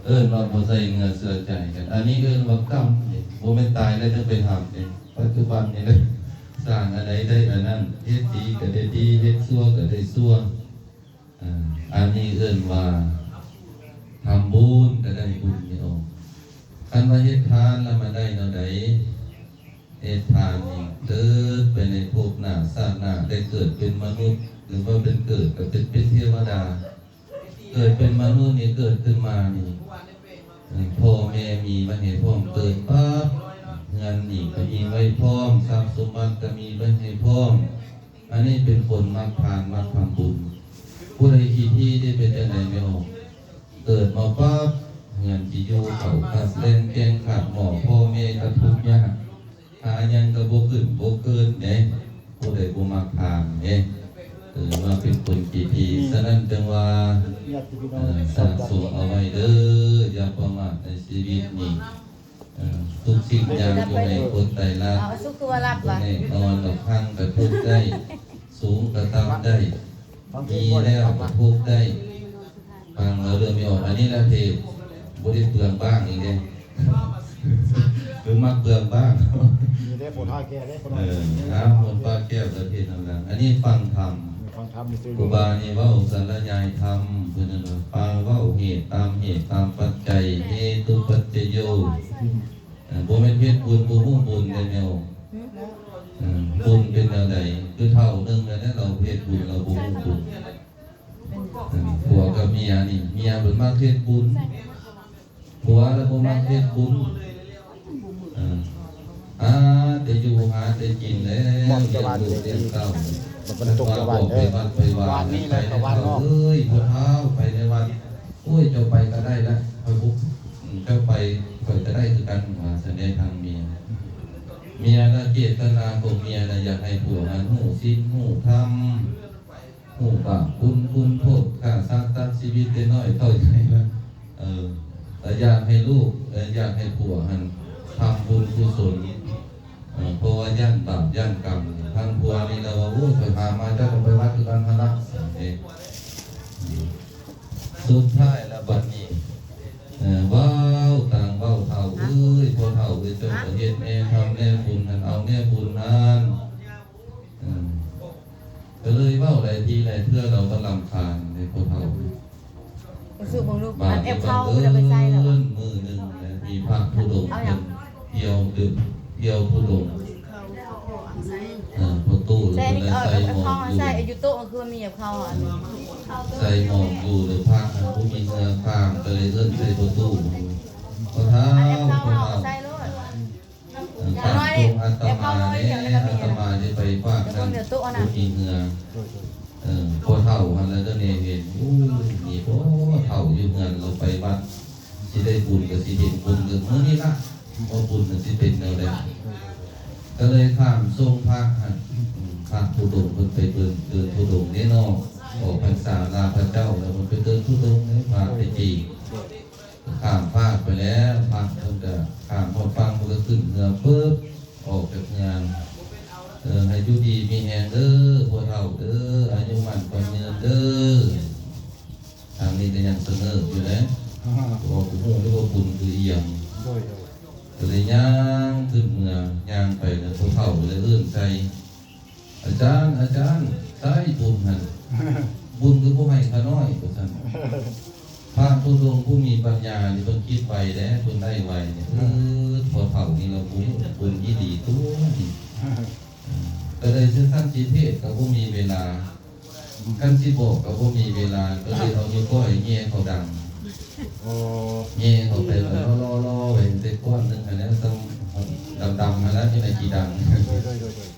ເອີ້ນວ່າບໍ່ໃສ່ເນື້ອເຊື່ອໃຈກັນ. ອັນນີ້ເອີ້ນວ່າກຳນີ້ ບໍ່ແມ່ນຕາຍແລ້ວຈັ່ງໄປທຳເດ້. ປັດຈຸບັນນີ້ແຫຼະ ສ້າງອັນໃດໄດ້ອັນນັ້ນ, ເຮັດດີກໍໄດ້ດີ, ເຮັດຊົ່ວກໍໄດ້ຊົ່ວ. ເອີ ອັນນີ້ເອີ້ນວ່າທຳບຸນກໍໄດ້ບຸນນີ້ອອກ. ຄັນວ່າເຮັດທານແລ້ວມັນໄດ້ແນວໃດ? ເຮັດທານນີ້ເກີດໄປໃນພົບໜ້າຊາດໜ້າ ໄດ້ເກີດເປັນມະນຸດ ຫຼືວ່າເປັນເກີດກໍເປັນ ເປັນເທວະດາ. ເກີດເປັນມະນຸດນີ້ ເກີດຂຶ້ນມານີ້ ເອີ ພໍ່ແມ່ມີໄວ້ໃຫ້ພ້ອມ, ເກີດປັບເຮືອນນີ້ກໍມີໄວ້ພ້ອມ, ຊັບສົມບັດກໍມີໄວ້ໃຫ້ພ້ອມ. ອັນນີ້ເປັນຄົນມັກທານ ມັກທຳບຸນ. ຜູ້ໃດຂີ້ຖີ່ເດ້ ເປັນຈັ່ງໃດແມ່ອອກ? ເກີດມາປັບ ເຮືອນທີ່ຢູ່ເຂົາຂາດແຄນ ແກງຂາດໝໍ້, ພໍ່ແມ່ກໍທຸກຍາກ ຫາຫຍັງກໍບໍ່ຂຶ້ນບໍ່ເກີນເດ້. ຜູ້ໃດບໍ່ມັກທານເດ້ ເອີ ວ່າເປັນຄົນຂີ້ຖີ່. ສະນັ້ນຈຶ່ງວ່າ ເອີ ສະສົມເອົາໄວ້ເດີ ຢ່າປະໝາດໃນຊີວິດນີ້. ເອີ ທຸກສິ່ງຢ່າງຢູ່ໃນກົດໄຕລັກ ເອົາ ສຸກຄືວ່າລັບຫວາ? ຕົວແນ່ນອນດອກ ຮັ່ງກໍທຸກໄດ້ ສູງກໍຕ່ຳໄດ້ ມີແລ້ວກໍທຸກໄດ້. ຟັງເອົາເດີແມ່ອອກ. ອັນນີ້ລະເທດ ບໍ່ໄດ້ເປືອງບ້າງອີກເດ້ ຫຼືມັກເປືອງບ້າງ? ມີເດ້ ຜົນຫ້າແກ່ເດ້ ເອີ ນ້ຳມົນປາແກ້ວ ລະເທດນຳກັນ. ອັນນີ້ຟັງທຳ ຟັງທຳຊື່ ຄູບານີ້ເວົ້າສາລະຍາຍທຳ ເພິ່ນນັ້ນວ່າຟັງ ເວົ້າເຫດຕາມເຫດຕາມປັດໄຈ ເຫຕຸປັດຈະໂຍ. ອືມ ເອີ ບໍ່ແມ່ນເຮັດບຸນບໍ່ຮູ້ບຸນເດ້ແມ່ອອກ. ອືມ ເອີ ບຸນເປັນແນວໃດ? ຄືເຖົ້າໜຶ່ງແລ້ວ ລາວເຮັດບຸນລາວບໍ່ຮູ້ບຸນ. ເອີ ຜົວກັບເມຍນີ້ ເມຍເພິ່ນມັກເຮັດບຸນ ຜົວລະບໍ່ມັກເຮັດບຸນ. ເອີ ອາ ແຕ່ຢູ່ຫາແຕ່ກິນແລ້ວ ລ້ຽງລູກລ້ຽງເຕົ້າ ມັນຕົກໃນວັດເດີ ວັດນີ້ແຫຼະ ໄປວັດເນາະ. ເອີຍ ພໍ່ເຖົ້າ ໄປໃນວັດ ໂອ້ຍ ເຈົ້າໄປກໍໄດ້ລະ ຂ້ອຍບໍ່ ເຈົ້າໄປ ຂ້ອຍກໍໄດ້ຄືກັນ ວ່າຊັ້ນເດ້ທາງເມຍ. ເມຍນະ ເຈດຕະນາຂອງເມຍນະ ຢາກໃຫ້ຜົວຫັ້ນຮູ້ສິນຮູ້ທຳ ຮູ້ບາບບຸນຄຸນໂທດ ຂ້າສັດຕັດຊີວິດແຕ່ນ້ອຍເທົ່າໃຫຍ່ນະ. ເອີ ແລະຢາກໃຫ້ລູກ ເອີ ຢາກໃຫ້ຜົວຫັ້ນທຳບຸນກຸສົນ ເອີ ເພາະວ່າຢ້ານບາບຢ້ານກຳ. ທາງຜົວນີ້ລະວ່າ ໂອ້ຍ ຂ້ອຍຫາມາ ເຈົ້າກໍໄປວັດຄືກັນຫັ້ນລະ. ເອີ ສຸດທ້າຍລະບັດນີ້ ເອີ ເວົ້າຕ່າງເວົ້າ ເຖົ້າເອີຍ ພໍ່ເຖົ້າເອີຍ ເຈົ້າກໍເຮັດແນ່ ທຳແນ່ບຸນຫັ້ນ ເອົາແນ່ບຸນຫັ້ນ. ເອີ ກໍເລີຍເວົ້າຫຼາຍທີຫຼາຍເທື່ອ ລາວກໍລຳຄານໃນຜູ້ເຖົ້າ. ໄປຊື້ເບິ່ງລູກ ບາດ ອັນແອັບເຂົ້າ ເພິ່ນເອົາໄປໃສ່ແລ້ວ ມື້ໜຶ່ງນະ ມີພະທຸດົງ ເອົາຫຍັງ? ເພິ່ນທ່ຽວ ທ່ຽວທຸດົງ. ເອີ ພໍ່ຕູ້ ເພິ່ນໄດ້ໃສ່ໝອກຢູ່ ໃສ່ຢູ່ໂຕະ ຄືມີແອັບເຂົ້າ ອັນ ໃສ່ໝອກຢູ່ ແລ້ວພະຜູ້ມີເຫື່ອຂ້າມ ກໍເລີຍເອີ້ນໃສ່ພໍ່ຕູ້. ພໍ່ເຖົ້າ ພໍ່ເຖົ້າ ໃສ່ໂລດ. ເອີ ຝາກສົ່ງອາດຕະມາແດ່ ອາດຕະມາຈະໄປຝາກນຳຜູ້ມີເຫື່ອ. ເອີ ພໍ່ເຖົ້າຫັ້ນລະກໍແນເຫັນ ໂອ້ຍ ມີບໍ່ເຖົ້າຢູ່ເຮືອນ ລາວໄປວັດ ຊິໄດ້ບຸນກໍຊິເຫັນບຸນ ກໍມື້ນີ້ລະ ວ່າບຸນມັນຊິເປັນແນວໃດ. ກໍເລີຍຂ້າມສົ່ງພະຫັ້ນ ພະທຸດົງເພິ່ນໄປເດີນ ເດີນທຸດົງເດ້ເນາະ ອອກພັນສາລາພະເຈົ້າ ແລ້ວເພິ່ນໄປເດີນທຸດົງໃນພະແຕ່ກີ້. ຂ້າມຟາກໄປແລ້ວ ພະເພິ່ນກະຂ້າມຮອດຝັ່ງ ເພິ່ນກະຂຶ້ນເຮືອປຶບ ອອກຈາກເຮືອ. ເອີ ໃຫ້ຢູ່ດີມີແຮງເດີ ພໍ່ເຖົ້າເດີ ອາຍຸໝັ້ນຂວັນຍືນເດີ. ທາງນີ້ກະຍັງສະເໜີຢູ່ແຫຼະ ເພາະວ່າບໍ່ຮູ້ເລີຍວ່າບຸນຄືອີ່ຫຍັງ. ໂດຍ ໂດຍ. ກະເລີຍຍ່າງຂຶ້ນເຮືອ ຍ່າງໄປແລ້ວ ພໍ່ເຖົ້າກະເລີຍເອີ້ນໃສ່ ອາຈານ ອາຈານ ໃສບຸນຫັ້ນ ບຸນຄືບໍ່ໃຫ້ຂ້ານ້ອຍ ວ່າຊັ້ນ. ພະທຸດົງຜູ້ມີປັນຍານີ້ເພິ່ນຄິດໄວເດ້ ເພິ່ນໄດ້ໄວນີ້. ເອີ ພໍ່ເຖົ້ານີ້ລາວບຸນ ບຸນອີ່ຫຼີຕົວະນີ້. ເອີ ກໍເລີຍຊິ ຄັນຊິເທດກໍບໍ່ມີເວລາ ຄັນຊິບອກກໍບໍ່ມີເວລາ ກໍເລີຍເອົານິ້ວກ້ອຍແຍ່ເຂົ້າດັງ. ໂອ້ ແຍ່ເຂົ້າໄປ ລໍໆໄວ້ແຕ່ກ້ອນໜຶ່ງຫັ້ນແຫຼະ ດຳໆຫັ້ນແຫຼະ ຢູ່ໃນຂີ້ດັງ. ໂດຍ ໂດຍ ໂດຍ ໂດຍ.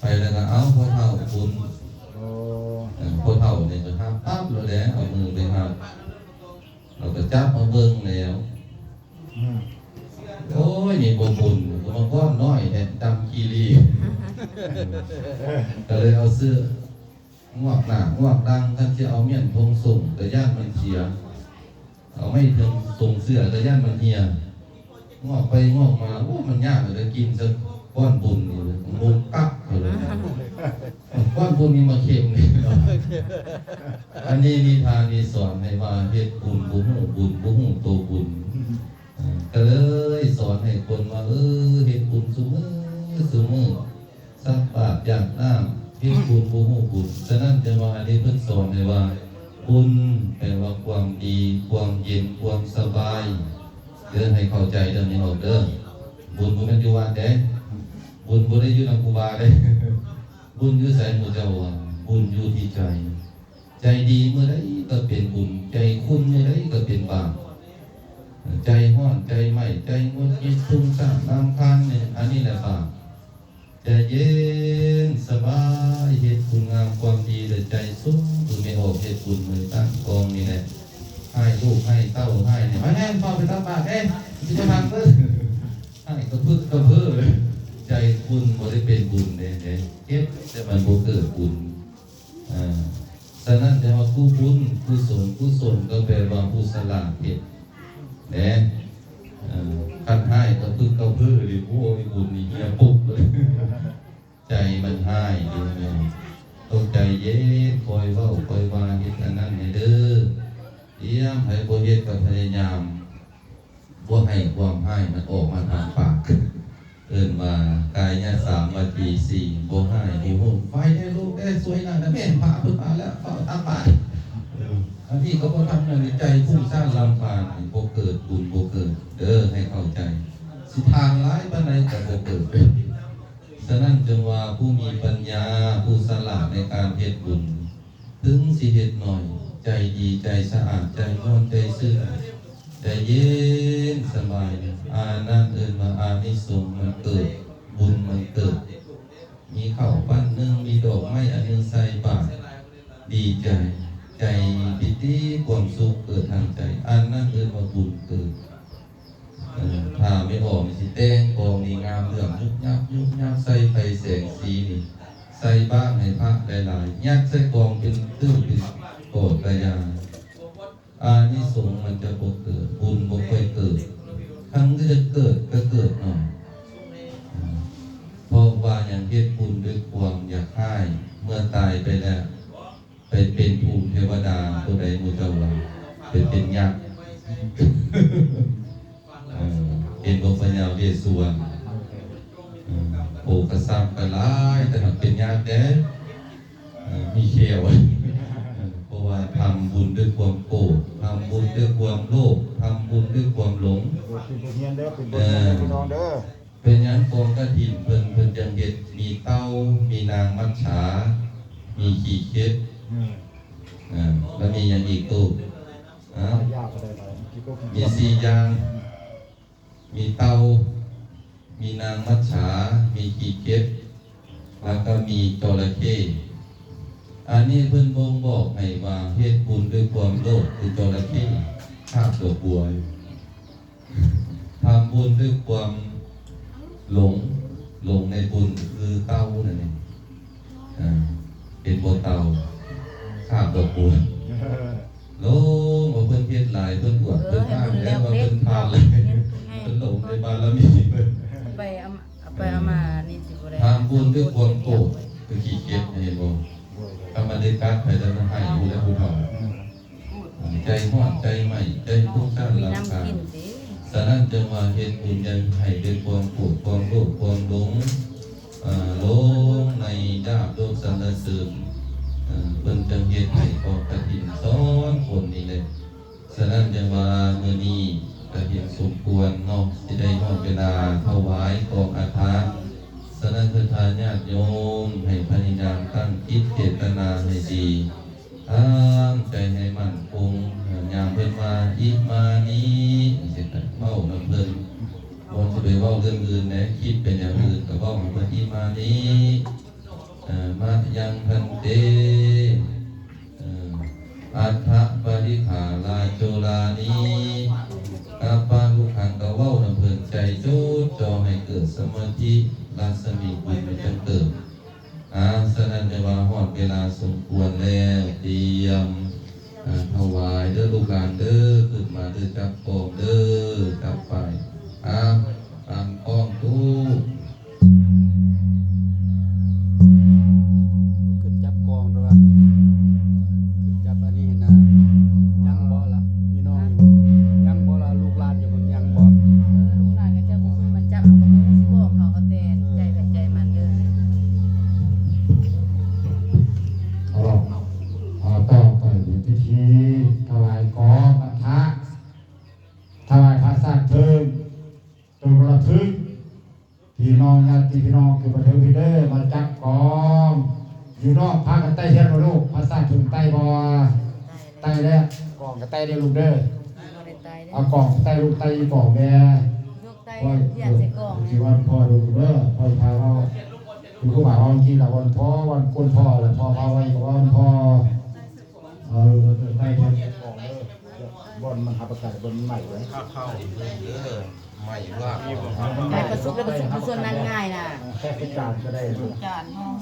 ໄປແລ້ວກໍເອົາພໍ່ເຖົ້າບຸນ. ໂອ້ ເອີ ພໍ່ເຖົ້ານີ້ກໍຮັບປັບໂລດແຫຼະ ເອົາມືໄປຮັບ ແລ້ວກໍຈັບມາເບິ່ງແລ້ວ. ອືມ ໂອ້ຍ ນີ້ບໍ່ບຸນ ກໍມາກ້ອນນ້ອຍແທ້ ດຳຂີ້ລີ້. ກໍເລີຍເອົາເສື້ອງວກໜ້າງວກຫຼັງ ຄັນຊິເອົາມ້ຽນຖົງສົ້ງ ກໍຢ້ານມັນເສຍ. ເອົາໄມ້ເທິງສົ້ງເສື້ອກໍຢ້ານມັນເຫ່ຍ ງອກໄປງອກມາ ໂອ້ ມັນຍາກເລີຍ ກິນຊະກ້ອນບຸນນີ້ ບຸນກັບເລີຍ ກ້ອນບຸນນີ້ມາເຄັມນີ້. ອັນນີ້ນິທານນີ້ສອນໃຫ້ວ່າ ເຮັດບຸນບໍ່ຮູ້ບຸນ ບໍ່ຮູ້ໂຕບຸນ. ປັນຄວາມສະບາຍເດີ. ໃຫ້ເຂົ້າໃຈເລື່ອງນີ້ອອກເດີ. ບຸນບໍ່ແມ່ນຢູ່ວັດເດ້. ບຸນບໍ່ໄດ້ຢູ່ນຳຄູບາເດ້. ບຸນຢູ່ໃສໝູ່ເຈົ້າວ່າ? ບຸນຢູ່ທີ່ໃຈ. ໃຈດີມື້ໃດກໍເປັນບຸນ, ໃຈຂຸ່ນມື້ໃດກໍເປັນບາບ. ໃຈຮ້ອນ, ໃຈໄໝ້, ໃຈຫງຸດຫງິດ, ທຸ່ງສ້າງ, ລຳຄານນີ້, ອັນນີ້ແຫຼະບາບ. ໃຈເຢັນສະບາຍ, ເຮັດຄຸນງາມຄວາມດີ ແລະ ໃຈສູງຄືແມ່ອອກເຮັດບຸນມື້ຕັ້ງກອງນີ້ແຫຼະ. ຮ້າຍລູກ, ຮ້າຍເຕົ້າ, ຮ້າຍນີ້, ມາແນ່, ຟ້າວໄປຕັກບາດເດ້, ຊິໄປພັກເດີ. ຮ້າຍກະພຶກກະເພີເລີຍ. ໃຈຄຸນບໍ່ໄດ້ເປັນບຸນເດ້, ເຮັດແຕ່ມັນບໍ່ເກີດບຸນ. ເອີ ສະນັ້ນຈະວ່າຜູ້ບຸນ, ກຸສົນ, ກຸສົນກໍແປວ່າຜູ້ສະຫຼາດເຮັດເດ້. ເອີ ຄັນຮ້າຍກະພຶກກະເພີນີ້, ໂອ້ຍ ບຸນນີ້ເຫຍປຸບເລີຍ. ໃຈມັນຮ້າຍເດ້. ຕ້ອງໃຈເຢັນ, ຄ່ອຍເວົ້າ, ຄ່ອຍວ່າ, ເຮັດອັນນັ້ນໃຫ້ເດີ. ຕຽມໃຜບໍ່ເຮັດກໍພະຍາຍາມ ບໍ່ໃຫ້ຄວາມຮ້າຍມັນອອກມາທາງປາກ. ເອີ້ນວ່າກາຍະສາມ ວາຈີສີ່ ບໍ່ຮ້າຍບໍ່ໂຫດ. ໄປເດີລູກເດີ, ຊ່ວຍນາງນະແມ່, ພະເພິ່ນມາແລ້ວ, ເຝົ້າຕັກບາດ. ອັນນີ້ກໍບໍ່ທຳນະ, ໃຈຟຸ້ງສ້ານລຳຄານ, ບໍ່ເກີດບຸນ, ບໍ່ເກີດເດີ, ໃຫ້ເຂົ້າໃຈ. ຊິທານຫຼາຍປານໃດກໍບໍ່ເກີດ. ສະນັ້ນຈຶ່ງວ່າຜູ້ມີປັນຍາ, ຜູ້ສະຫຼາດໃນການເຮັດບຸນ, ເຖິງຊິເຮັດໜ້ອຍ, ໃຈດີ, ໃຈສະອາດ, ໃຈມ່ວນ, ໃຈຊື່ນ, ໃຈເຢັນສະບາຍ, ອັນນັ້ນເອີ້ນວ່າອານິສົງມັນເກີດ, ບຸນມັນເກີດ. ມີເຂົ້າປັ້ນໜຶ່ງ, ມີດອກໄມ້ອັນໜຶ່ງໃສ່ບາດ, ດີໃຈ, ໃຈປີຕິຄວາມສຸກເກີດທາງໃຈ, ອັນນັ້ນເອີ້ນວ່າບຸນເກີດ. ເອີ ຖ້າແມ່ອອກນີ້ຊິແຕ່ງກອງນີ້ງາມເຫຼື້ອມຍຸບຍັບຍຸບຍັບ, ໃສ່ໄຟແສງສີນີ້, ໃສ່ບ້າງໃຫ້ພະຫຼາຍໆ, ຍັດໃສ່ກອງເປັນຕື້ເປັນກອງກະຢ່າ, ອານິສົງມັນຈະບໍ່ເກີດ, ບຸນບໍ່ຄ່ອຍເກີດ. ຄັນເກີດກໍເກີດໜ້ອຍ. ເພາະວ່າຫຍັງ? ເຮັດບຸນດ້ວຍຄວາມຢາກຮ້າຍ, ເມື່ອຕາຍໄປແລ້ວ ໄປເປັນພູມເທວະດາໂຕໃດໝູ່ເຈົ້າວ່າ? ໄປເປັນຍັກ. ເອີ ເຫັນບໍ່ ພະຍາເວດສຸວັນ? ເອີ ໂອກະຊັບກະຫຼາຍ, ແຕ່ຫາກເປັນຍັກແດ່. ເອີ ມີແຂ້ວ. ເພາະວ່າທຳບຸນດ້ວຍຄວາມໂກດ, ທຳບຸນດ້ວຍຄວາມໂລບ, ທຳບຸນດ້ວຍຄວາມຫຼົງ. ເປັນບົດຮຽນເດີ, ເປັນບົດຮຽນເດີ ເອີ ພີ່ນ້ອງເດີ. ເປັນຫຍັງກອງກະຖິນເພິ່ນ, ເພິ່ນຈັ່ງເຮັດມີເຕົ່າ, ມີນາງມັດສາ, ມີຂີ້ເຂັດ? ອືມ ເອີ ແລ້ວມີຫຍັງອີກຕູ້? ຮະ? ຫຼາຍຢ່າງກໍໄດ້ຫຼາຍ ມີສີ່ຢ່າງ, ມີເຕົ່າ, ມີນາງມັດສາ, ມີຂີ້ເຂັດ, ແລ້ວກໍມີຈໍລະເຂ້. ອັນນີ້ເພິ່ນບົ່ງບອກໃຫ້ວ່າເຮັດບຸນດ້ວຍຄວາມໂລບຄືຈໍລະເຂ້, ຄາບດອກບົວ. ທຳບຸນດ້ວຍຄວາມຫຼົງ, ຫຼົງໃນບຸນຄືເຕົ່ານັ້ນເອງ. ເອີ ເຫັນບໍ່ເຕົ່າຄາບດອກບົວ? ຫຼົງວ່າເພິ່ນເຮັດຫຼາຍ, ເພິ່ນອວດ, ເອີ ເພິ່ນອ້າງແລ້ວວ່າເພິ່ນທານຫຼາຍ, ເພິ່ນຫຼົງໃນບາລະມີເພິ່ນ. ໄປເອົາມາ, ໄປເອົາມານີ້ຊິບໍ່ໄດ້. ທຳບຸນດ້ວຍຄວາມໂກດຄືຂີ້ເກັດ, ເຫັນບໍ່? ຖ້າມັນໄດ້ກັດໃຜແລ້ວມັນໄຫ້ຢູ່ແລ້ວຜູ້ເຖົ້າ. ໃຈຮ້ອນ, ໃຈໄໝ້, ໃຈໂພງສານລຳຄານ. ສະນັ້ນຈຶ່ງວ່າເຮັດບຸນຢ່າໃຫ້ດ້ວຍຄວາມໂກດ, ຄວາມໂລບ, ຄວາມຫຼົງ, ເອີ ຫຼົງໃນລາບ, ຫຼົງສັນລະເສີນ. ເອີ ເພິ່ນຈຶ່ງເຮັດໃຫ້ກອງກະຖິນສອນຄົນນີ້ແຫຼະ. ສະນັ້ນຈຶ່ງວ່າມື້ນີ້ກະເຫັນສົມຄວນເນາະ, ຊິໄດ້ຮອດເວລາຖວາຍກອງອັດຖະ. ສະນັ້ນເຖິງທ່ານຍາດໂຍມໃຫ້ພະຍາຍາມຕັ້ງຈິດເຈດຕະນາໃຫ້ດີ. ຕັ້ງໃຈໃຫ້ໝັ້ນຄົງ. ຍາມເພິ່ນວ່າ ອິມານິ ຈັ່ງຊີ້ ເວົ້ານຳເພິ່ນ. ບໍ່ຊິໄປເວົ້າເລື່ອງອື່ນເດ້, ຄິດເປັນຢ່າງອື່ນກໍເວົ້ານຳເພິ່ນ ອິມານິ ເອີ ມະຍັງ ພັນເຕ ເອີ ອັດຖະປະລິຫາລາໂຈລານິ ກັບປະລຸຄັງ ກໍເວົ້ານຳເພິ່ນ. ໃຈຈົດຈ່ອໃຫ້ເກີດສະມາທິ, ລັດສະໝີບຸນມັນຈັ່ງເກີດ. ອາ ສະນັ້ນ ແຕ່ວ່າຮອດເວລາສົມຄວນແລ້ວ, ຕຽມ ອາ ຖວາຍເດີລູກຫຼານເດີ, ຂຶ້ນມາເດີ, ຈັບກອງເດີ, ຈັບໄປ. ອາ ຕັ້ງກ້ອງຕູ້ ຂຶ້ນຈັບກອງຕົວະ, ຂຶ້ນຈັບອັນນີ້ຫັ້ນນະ. ຍັງບໍ່ລະ ພີ່ນ້ອງຢູ່? ຍັງບໍ່ລະ ລູກຫຼານຢູ່ພຸ້ນ ຍັງບໍ່? ເອີ ລູກຫຼານເຂົາເຈົ້າບໍ່ຂຶ້ນມາຈັບ ເຮົາກໍບໍ່ຮູ້ຊິບອກເຂົາ ເອົາແຕ່ໃຈໃຜໃຈມັນເດີ. ເອົາ ຕໍ່ໄປເປັນພິທີຖວາຍກອງອັດຖະ. ພີ່ນ້ອງຢູ່ບັນເທິງພີ້ເດີ ມາຈັບກອງຢູ່ນອກ ພາກັນໄຕ້ຮຽນບໍ່ລູກ? ພາສາເພິ່ນໄຕ້ບໍ່? ໄຕ້ແລ້ວ ກອງກໍໄຕ້ເດີລູກເດີ. ບໍ່ໄດ້ໄຕ້ເດ້ ເອົາກອງໄຕ້ລູກ ໄຕ້ອີກອງແດ່. ລູກໄຕ້ຮຽນໃສ່ກອງ ຊິວ່າພໍ່ລູກເດີ ພໍ່ພາເວົ້າ ຄືຄູບາເວົ້າກີ້ລະ ວ່າພໍ່ ວ່າກົນພໍ່ລະ ພໍ່ພາໄວ້ກໍວ່າພໍ່. ເອີ ໄດ້ແທ້ ອອກເດີ ບ່ອນມັນຮັບປະກັນ ບ່ອນມັນໃໝ່ເລີຍ ເຂົ້າເດີ ໃໝ່ວ່າ ໄປປະສົບແລ້ວປະສົບຢູ່ສ່ວນນັ້ນງ່າຍນະ ແຄ່ພິຈານກໍໄດ້ ຈານເຮົາ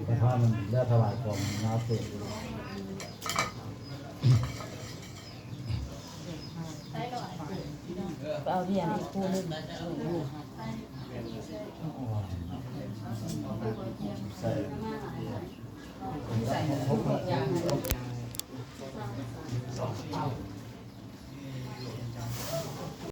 ແຕ່ຖ້າມັນແລ້ວຖວາຍຂອງມາເປີດ ໄປເອົາທຽນອີກຄູ່ໜຶ່ງ ໃສ່ ໃສ່